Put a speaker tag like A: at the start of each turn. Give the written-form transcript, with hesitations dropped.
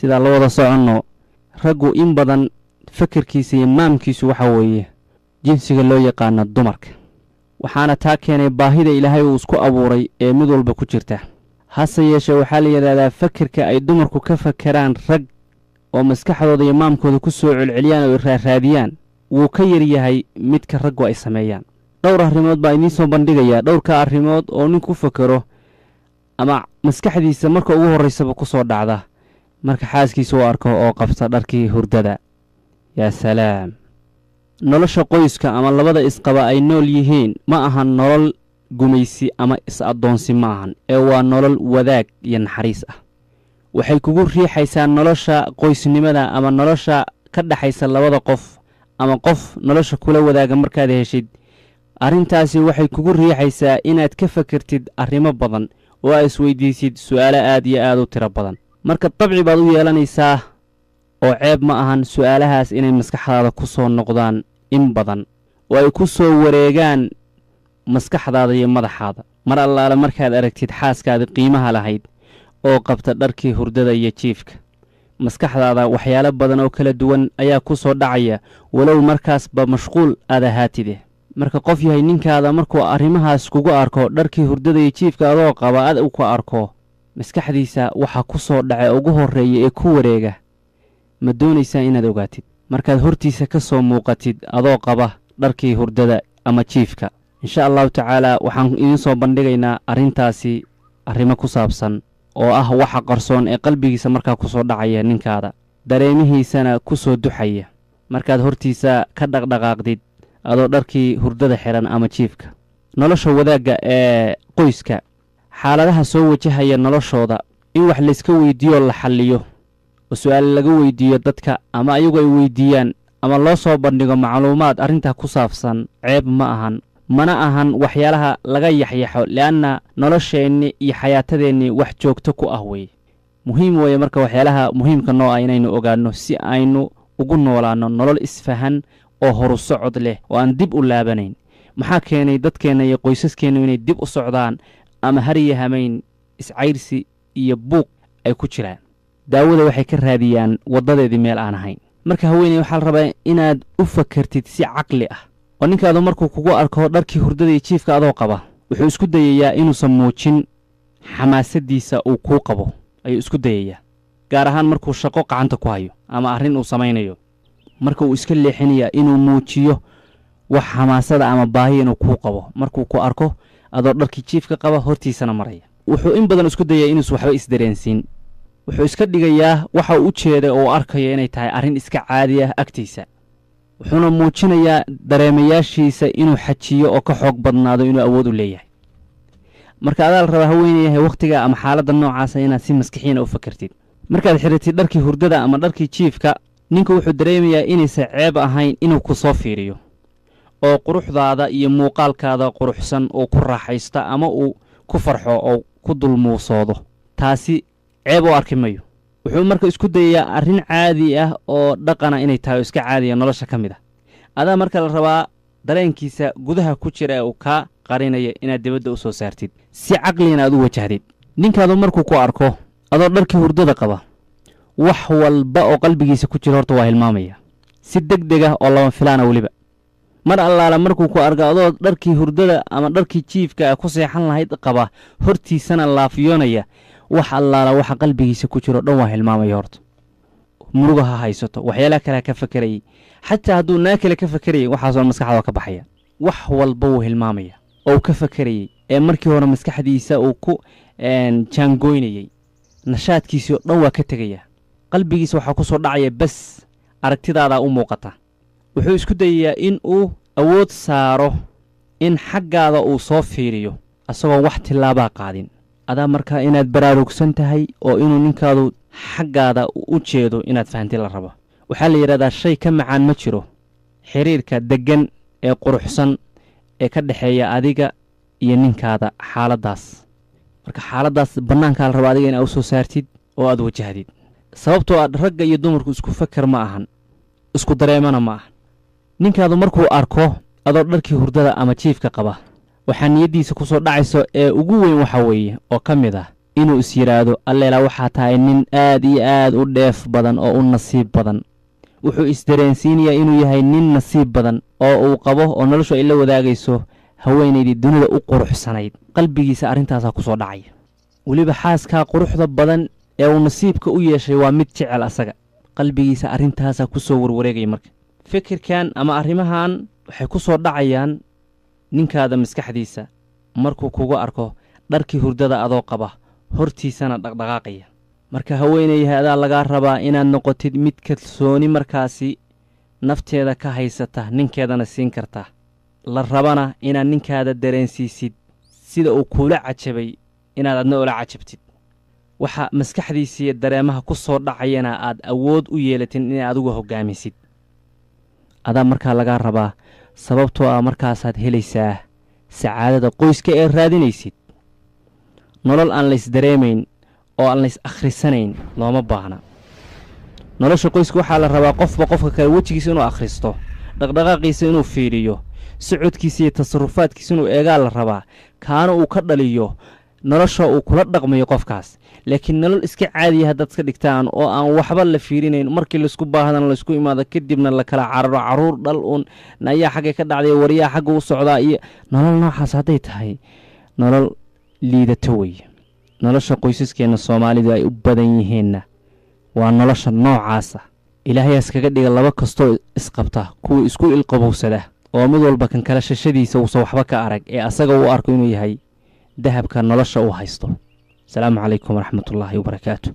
A: Sidaa la wada soconno, raggu in badan fakerkiisa iyo maamkiisu waxa weeye jinsiga loo yaqaano dumarka, waxaana taa keenay baahida Ilaahay uu isku abuuray ee mid walba ku jirta. Hase yeeshee, waxaa la yidhahdaa fakerka ay dumarku ka fakeraan rag oo maskaxdooda iyo maamkooda ku soo celceliyaan oo raaraadiyaan wuu ka yaryahay midka raggu ay sameeyaan. Dhowr arrimood baa idiin soo bandhigayaa, dhowrka arrimood oo ninku fakero ama maskaxdiisa marka ugu horreysaba ku soo dhacda marka xaaskiisa u arko oo qabta dharkii hurdada. Yaa salaam! Nolosha qoyska ama labada isqaba ay nool yihiin ma ahan nolol gumaysi ama is-addoonsi ma ahan, ee waa nolol wadaag iyo naxariis ah. Waxay kugu riixaysaa nolosha qoysnimada ama nolosha ka dhexaysa labada qof ama qof nolosha kula wadaaga. Markaad heshid arrintaasi, waxay kugu riixaysaa inaad ka fakertid arrimo badan oo aad isweydiisid su'aalo aad iyo aad u tiro badan. Marka dabci baad u yeelanaysaa oo ceeb ma ahan su'aalahaas inay maskaxdaada ku soo noqdaan in badan oo ay ku soo wareegaan maskaxdaada iyo madaxaada mar allaale markaad aragtid xaaskaadi qiimaha lahayd oo qabta dharkii hurdada iyo jiifka. Maskaxdaada waxyaalo badan oo kala duwan ayaa ku soo dhacaya, walow markaasba mashquul aad ahaatide. Marka qof yahay ninkaada markuu arrimahaas kugu arko, dharkii hurdada iyo jiifka adoo qaba ad u ku arko, maskaxdiisa waxaa ku soo dhaca ugu horreeya ee ku wareega ma doonaysaa inaad ogaatid markaad hortiisa ka soo muuqatid adoo qaba dharkii hurdada ama jiifka? Insha Allahu tacaalaa, waxaan idiin soo bandhigaynaa arrintaasi, arrimo ku saabsan oo ah waxa qarsoon ee qalbigiisa markaa ku soo dhacaya ninkaada, dareemihiisana ku soo duxaya markaad hortiisa ka dhaqdhaqaaqdid adoo dharkii hurdada xiran ama jiifka. Nolosha wadaagga ee qoyska, xaaladaha soo wajahaya noloshooda in wax layska weydiiyo, la xalliyo oo su-aal laga weydiiyo dadka ama ayagu ay weydiiyaan ama loo soo bandhigo macluumaad arrintaa ku saabsan, ceeb ma ahan, mana ahan waxyaalaha laga yaxyaxo, li'anna nolosheenni iyo xayaatadeenni wax joogto ku ah weye, muhiim weeye. Marka waxyaalaha muhiimka noo ah inaynu ogaanno si aynu ugu noolaanno nolol isfahan oo horu socod leh oo aan dib u laabanayn. Maxaa keenay dadkeenna iyo qoysaskeennu inay dib u socdaan ama hariya hamayn iscayrsi iyo buuq ay ku jiraan? Daawada waxay ka raadiyaan waddadeedii meel aan ahayn. Marka haweeney, waxaa la rabaa inaad u fakertid si caqli ah oo ninkaadu markuu kugu arko dharkii hurdada iyo jiifka adoo qaba, wuxuu isku dayayaa inuusan muujin xamaasadiisa uu kuu qabo ayuu isku dayayaa, gaar ahaan markuu shaqo gacanta ku hayo ama arrin uu samaynayo. Marka uu iska leexinayaa inuu muujiyo wax xamaasada ama baahiya inuu kuu qabo markuu ku arko adoo dharkii jiifka qaba hortiisana maraya. Wuxuu in badan isku dayaa inuusan waxba isdareensiin. Wuxuu iska dhigayaa waxa uu u jeeday oo uu arkayo inay tahay arrin iska caadi ah agtiisa, wuxuuna muujinayaa dareemayaashiisa inuu xajiyo oo ka xoog badnaado inuu awood u leeyahay. Marka adaa la rabaa, haweenayahay, wakhtiga ama xaaladda noocaasa inaad si maskixiina u fakertid. Markaad xiratid dharkii hurdada ama dharkii jiifka, ninku wuxuu dareemayaa inaysan ceeb ahayn inuu ku soo fiiriyo oo quruxdaada iyo muuqaalkaada quruxsan uu ku raaxaysto ama uu ku farxo oo ku dulmuusoodo. Taasi ceeb u arki mayo. Wuxuu marka isku dayayaa arrin caadi ah oo dhaqana inay tahay oo iska caadiya nolosha ka mid ah. Adaa marka la rabaa dareenkiisa gudaha ku jira ee uu kaa qarinaya inaad dibadda u soo saartid, si caqligana aad u wajahdid. Ninkaadu markuu ku arko adoo dharkii hurdada qaba, wax walba oo qalbigiisa ku jira horta waa hilmaamaya si deg deg ah oo lama filaana weliba. Mar allaala markuu ku arko adoo dharkii hurdada ama dharkii jiifka ku seexan lahayd qaba, hortiisana laafiyoonaya, wax allaala waxa qalbigiisa ku jiro dhan waa hilmaamaya. Horta muruga ha haysato, waxyaalaha kale ha ka fakerayay, xataa hadduu naa kale ka fakerayay, waxaasoo maskaxda waa ka baxaya. Wax walba wuu hilmaamaya oo uu ka fakerayey ee markii hore maskaxdiisa uu ku jaangoynayey. Nashaadkiisii oo dhan waa ka tegaya. Qalbigiisa waxaa ku soo dhacaya bes aragtidaadaa u muuqata. Wuxuu isku dayayaa in uu awood saaro in xaggaada uu soo fiiriyo isagoon wax tillaabaa qaadin. Adaa markaa inaad baraarugsan tahay oo inuu ninkaadu xaggaada u jeedo inaad fahanti la rabo. Waxaa la yidhahdaa shay ka macaan ma jiro xiriirka deggan ee quruxsan ee ka dhexeeya adiga iyo ninkaada xaaladdaas. Marka xaaladdaas bannaankaa la raba adiga inaad u soo saartid oo aad wajahdid, sababtoo ah ragga iyo dumarku isku faker ma ahan, isku dareemana ma ahan. Ninkaadu markuu arko adoo dharkii hurdada ama jiifka qaba, waxaa niyaddiisa ku soo dhacayso ee ugu weyn waxa weeye oo ka mid ah Inuu is yidhaahdo, "Alleela, waxaa tahay nin aad iyo aad u dheef badan oo u nasiib badan." Wuxuu isdareensiinayaa inuu yahay nin nasiib badan oo uu qabo oo noloshu ay la wadaagayso haweenaydii dunida u quruxsanayd. Qalbigiisa arrintaasaa ku soo dhacaya. Weliba xaaskaa quruxda badan ee uu nasiibka u yeeshay waa mid jecel asaga. Qalbigiisa arrintaasaa ku soo warwareegaya. Marka fikirkan ama arrimahan waxay ku soo dhacayaan ninkaada maskaxdiisa markuu kugu arko dharkii hurdada adoo qaba, hortiisana dhaqdhaqaaqaya. Marka haweenayhay, adaa lagaa rabaa inaad noqotid mid kalsooni markaasi nafteeda ka haysata, ninkeedana siin karta. La rabana inaad ninkaada dareensiisid sida uu kuula cajabay inaad adna ula cajabtid, waxa maskaxdiisiiyo dareemaha ku soo dhacayana aad awood u yeelatid inaad adigu hoggaamisid. Adaa markaa lagaa rabaa, sababtoo ah markaasaad helaysaa sacaadada qoyska ee raadinaysid. Nolol aan lays dareemayn oo aan lays akhrisanayn looma baahna. Nolosha qoyska waxaa la rabaa qofba qofka kale wejigiisa inuu akhristo, dhaqdhaqaaqiisa inuu fiiriyo, socodkiisa iyo tasarufaadkiisa inuu eegaa la rabaa, kaana uu ka dhaliyo nolosha uu kula dhaqmayo qofkaas. Laakiin nolol iska caadiya haddaad iska dhigtaan oo aan waxba la fiirinayn, markii laisku baahdan laysku imaado, kadibna la kala cararo, caruur dhal uun, ayaa xaggay ka dhacday, waryaa xagga u socdaa, iyo nolol noocaas hadday tahay, nolol liidato weeye. Nolosha qoysaskeenna Soomaalidu ay u badan yihiinna waa nolosha noocaasa. Ilaahay askaga dhiga laba kastoo isqabta kuwa isku ilqabowsada oo mid walba kan kala shashadiisa uusan waxba ka arag ee asaga uu arko inuu yahay dahabka nolosha uu haysto. Asalaamu calaykum waraxmatullaahi wabarakaatu.